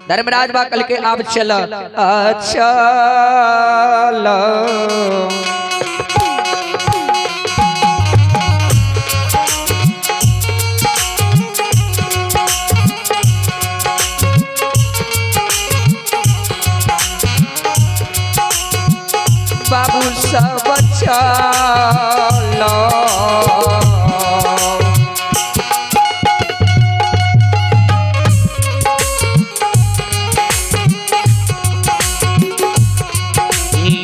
धर्मराज बा कल के आप चल चल। बाबू सब चल।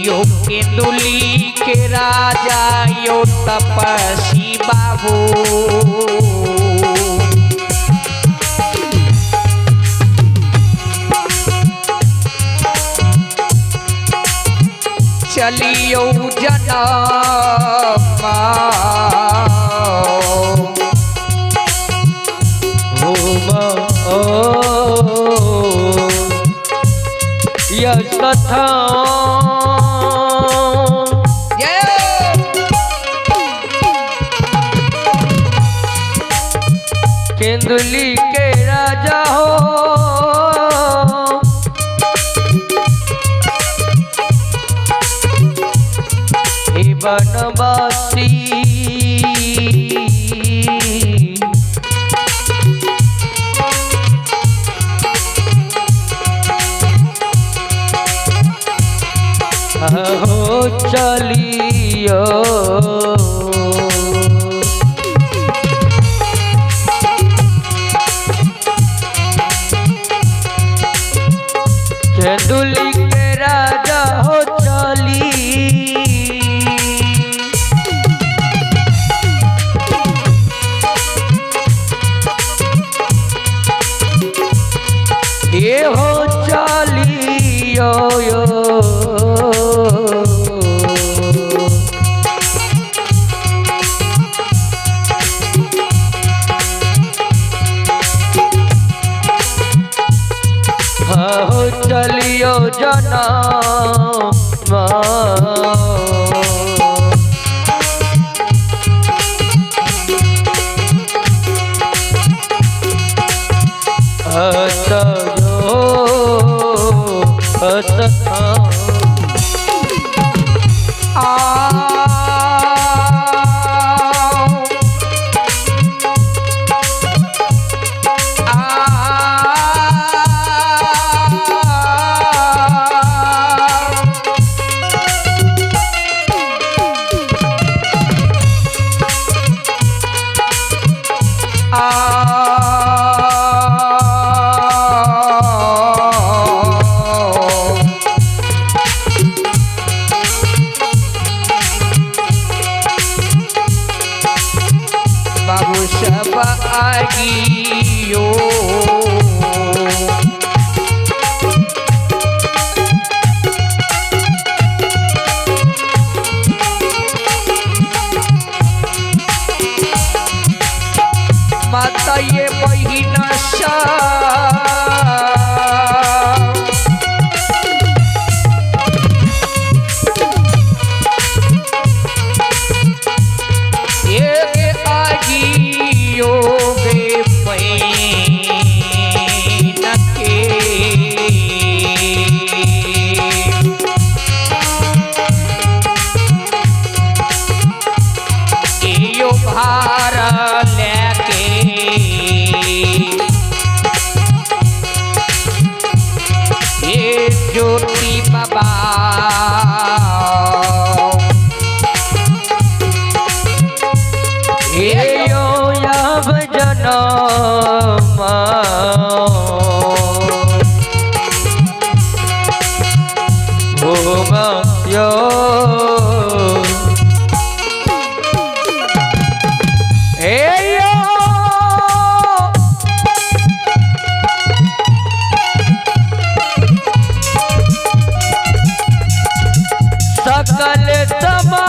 यो केंदुली के राजा यो तपस्वी बाबू। चलियो जनामा। ओ यथा जय। केंदुली के राजा हो हे बनवासी हो चलियो। केंदुली के राजा हो चली ये हो चलियो यो। हो चलियो जना। हत यो हत बाबू सब आगियो। माता ये बहिना सा एक आगियो गे बहिन के। यो भार लेके ये ज्योति बाबा। हे यो यब जनमा भूम यो हे यो सकल समा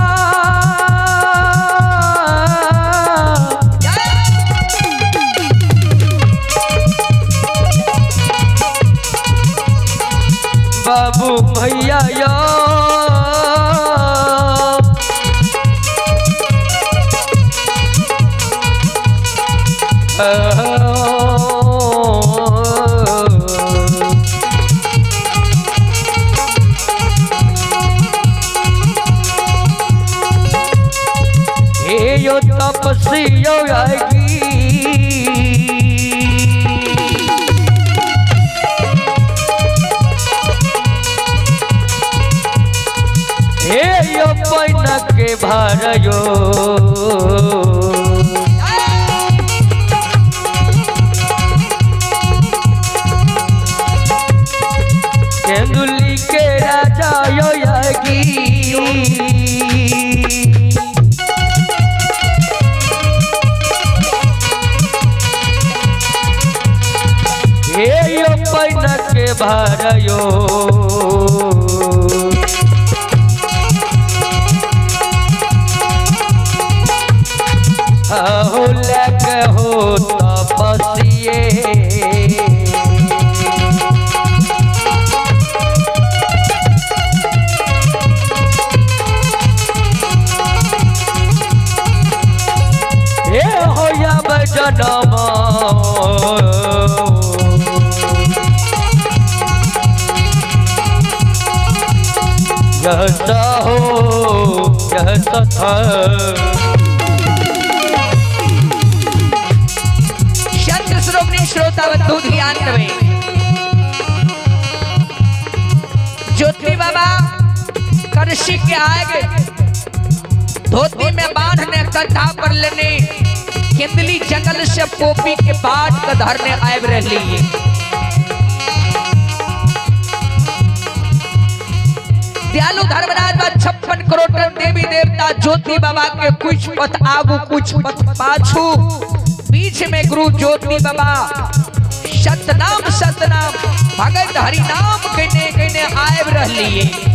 बाबू भैया यो के भारयो। केंदुली के राजा यो यागी। हे यो पैन के भारयो। हो लग हो तपसिए। हे हो या जनम। यह हो यह था। संत श्रोमणी श्रोता बंधु ध्यान देवे। ज्योति बाबा करसी के आगे धोती में बांधने कंधा पर लेने केंदली जंगल से पोपी के बाट का धरने आब रही है। दयालु धर्मराज बा 56 करोड़ देवी देवता ज्योति बाबा के कुछ पथ आगू कुछ पथ पाछू, बीच में गुरु ज्योति बाबा सतनाम सतनाम भगत हरि नाम कहने कहने आब रही है।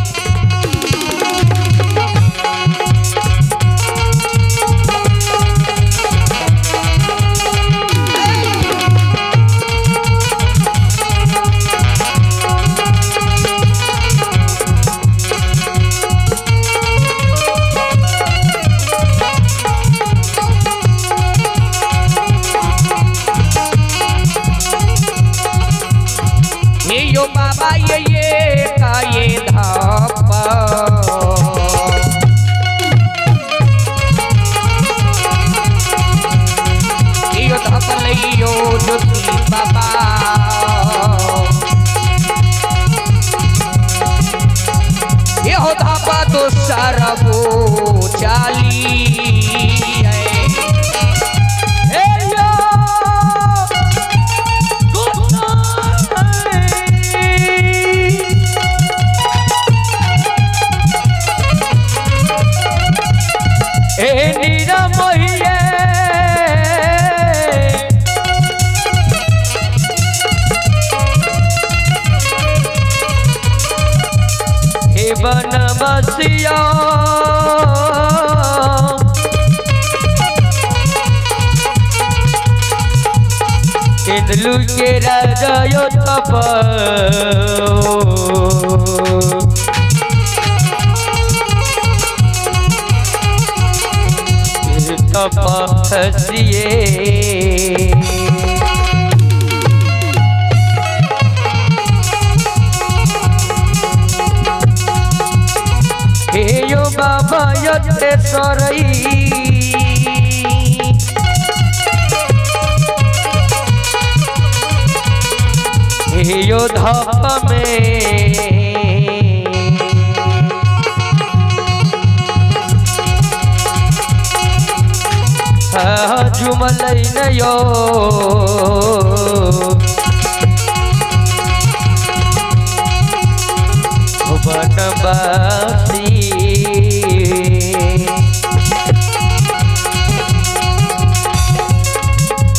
हे यो बाबा ये का ये धापा। यो धाप लइयो ज्योति बाबा। ये हो धापा तो सारा वो चाली है। हे यो ए नीरा मोहिए। हे बनबसिया। केंदलू के राजा यो तप। तपसिए। हे यो बाबा यते सरई। हे यो धप में। झुमलई यो बनवासी।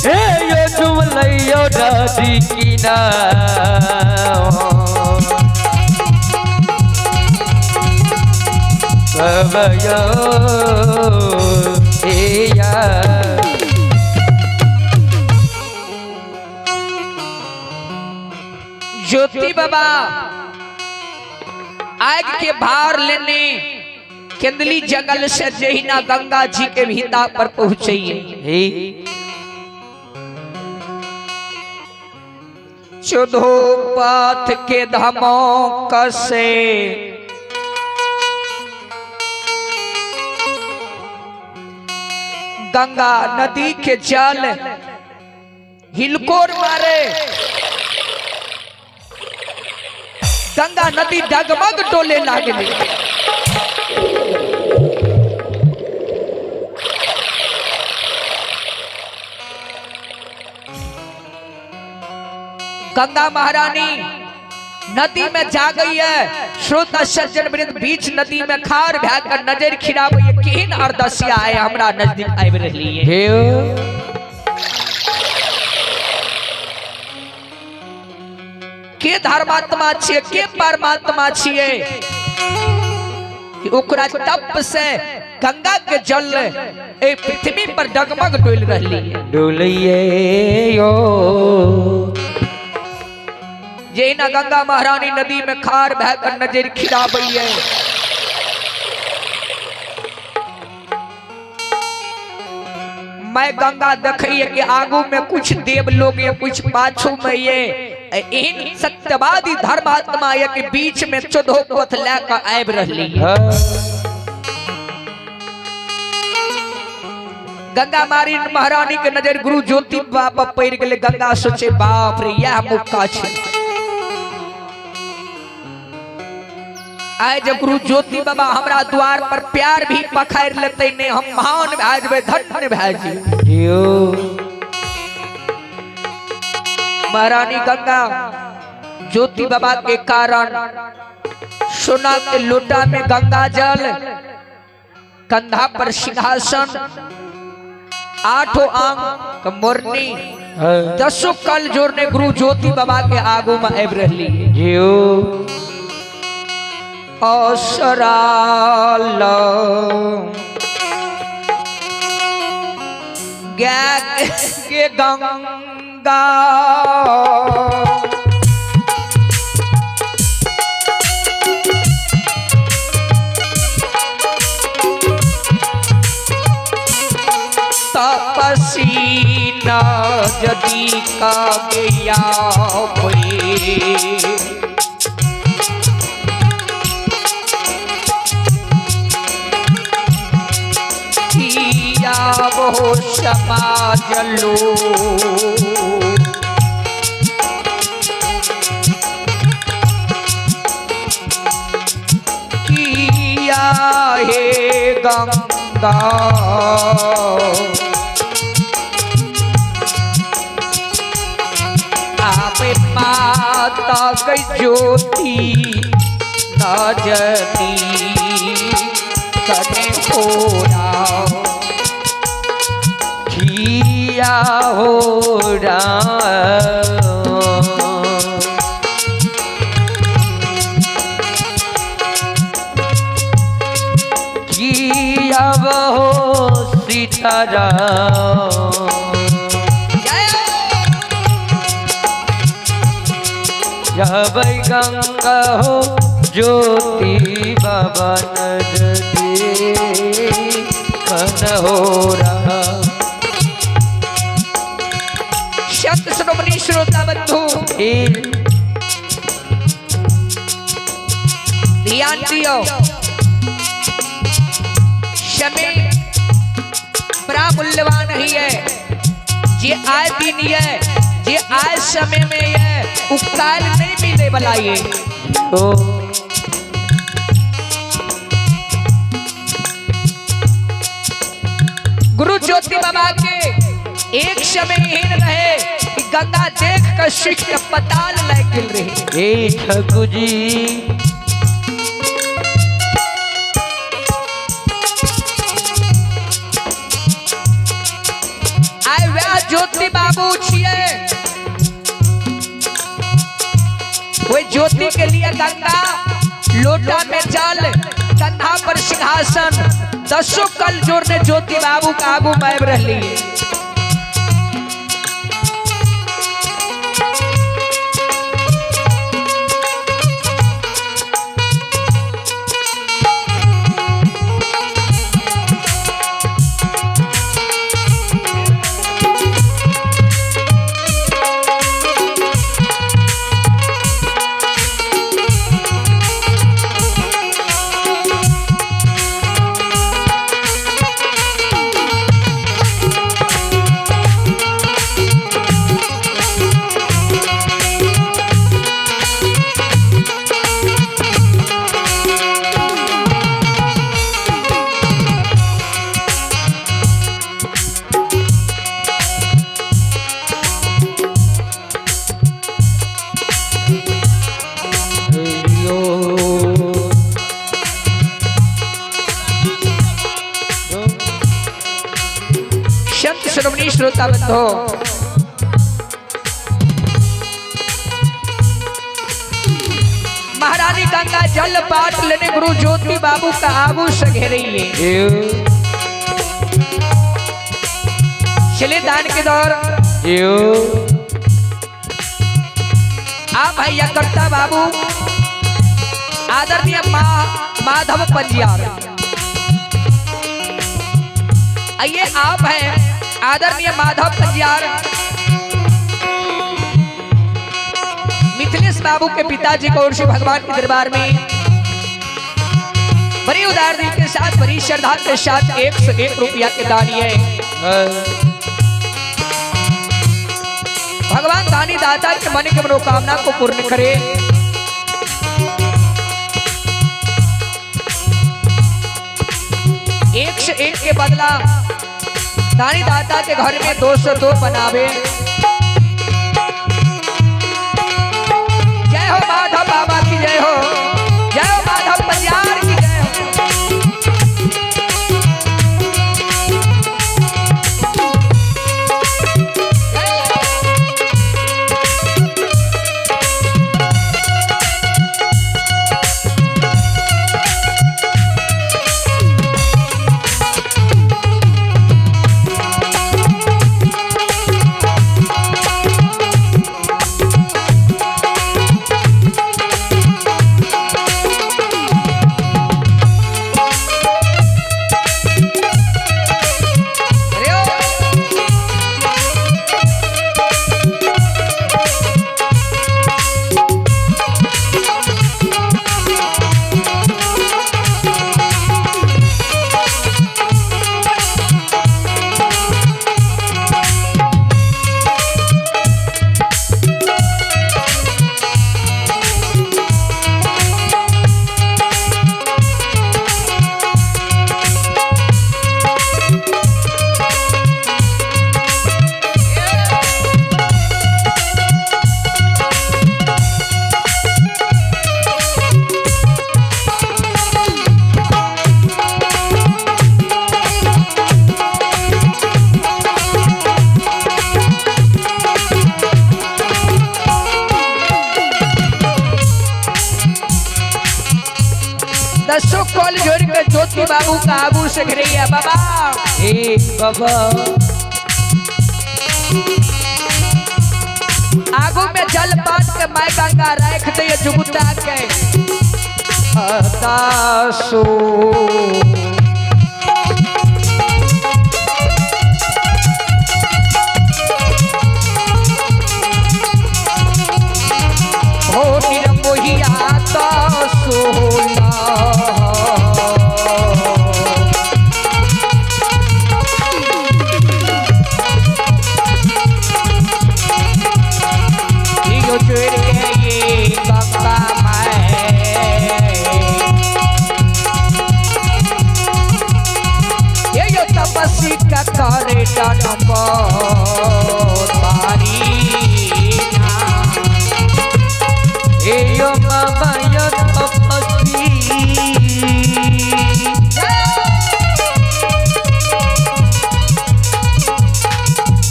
हे यो झुमलई दादी की ना। यो या ज्योति बाबा आग के भार लेने केंदली जंगल से जहिना गंगा जी के भीता पर पहुंचे। चौदो पथ के धमों कसे गंगा नदी के जल हिलकोर मारे, गंगा नदी डगमग डोले लागले। गंगा महारानी नदी में जा गई है। श्रोता सज्जन वृंद बीच नदी में खार भै कर नजर खिराबै है, केहन अरदसिया आए हमरा नजदीक आबि रहली है। के धर्मात्मा छियै, के परमात्मा छियै कि ओकरा तप से गंगा के जल ए पृथ्वी पर डगमग डोल रहली है। डोलिए यो। जहिना गंगा महारानी नदी में खार भै कर नजर खिराबै है, मैं गंगा देखिए कि आगू में कुछ देव लोग ये कुछ पाछू में ये एहन सत्यवादी धर्मात्मा ये कि बीच में 14 पथ लेकर आबि रहली है। गंगा मारी महारानी के नजर गुरु ज्योति बाबा पर पड़ गेलै। गंगा सोचे बाप रे यह मौका छै, आइ जब गुरु ज्योति बाबा हमरा द्वार पर प्यार भी पखारि लेतै ने हम महान भए जेबै, धन्य भए जेबै। महारानी गंगा ज्योति बाबा के कारण सोना के लोटा में गंगा जल, कंधा पर सिंहासन, आठों आंग मोरनी, दसों कल जोड़ने गुरु ज्योति बाबा के आगू में आबि रहली। असराल के गंगा तपसीना जदी का गया किया वो समाज लो। किया हे गंगा आप माता गई ज्योति नजती कने हो राम किया हो राम। किया हो सीताराम। जब गंगा हो ज्योति बाबा नजदी कन हो रहा। संत श्रोमणी श्रोता बंधु ध्यान दियो, समय बड़ा मूल्यवान ही है। जे आए दिन ये, जे आए समय में ये उ काल नहीं मिले वाला ये। गुरु ज्योति बाबा के एक समय एहन रहे कि गंगा देख कर सीख के पताल लाग गेल रहे। ए ठाकुर जी आइ वएह ज्योति बाबू छियै, ओहि ज्योति के लिए गंगा लोटा में जल, कंधा पर सिंहासन, दसों कल जोड़ने ज्योति बाबू के आगू में आबि रहली। श्रोता बंधो, महारानी गंगा जल पाट लेने गुरु ज्योति बाबू का आबू से घेरे चले दान के दौर। आप भैया करता बाबू आदरणीय माधव पंजियार, आइए आप हैं आदरणीय माधव पंजियार, मिथिलेश बाबू के पिताजी को ओर से भगवान के दरबार में बड़ी उदार दिल के साथ, बड़ी श्रद्धा के साथ 101 रुपया के दानी है। भगवान दानी दाता के मन के मनोकामना को पूर्ण करे। 101 के बदला दानी दाता के घर में 202 बनावे। जय हो माधव बाबा की जय हो, जय हो माधव पंजियार की जय हो। अरे ओ। दसों कॉल जोड़ के ज्योति बाबू का आबू से घिरैया बाबा। हे बाबा, आगू में जल पात के my Ganga राख दे जुगुता के अतासो। हो निरमोहिया तासोला। यो चुर के ये गंगा माए, ये यो तपस्वी का करे पारी। यो बाबा यो तपस्वी,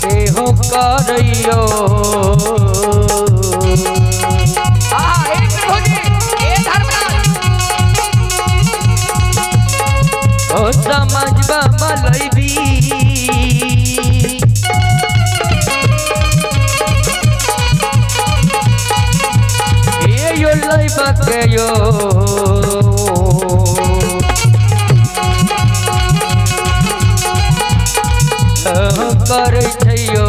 देहो करैयो। एक प्रभु जी, ए धर्मराज। ओ समाज बाबा लैबी, ए यो लैबा के यो। करै छैयो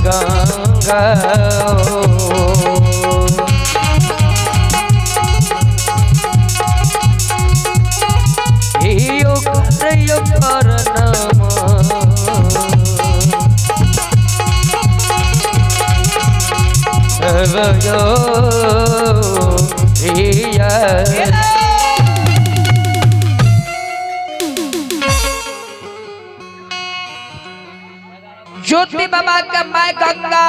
गंगा। यो करैयो करनाम, यो प्रिया। ज्योति बाबा का my Ganga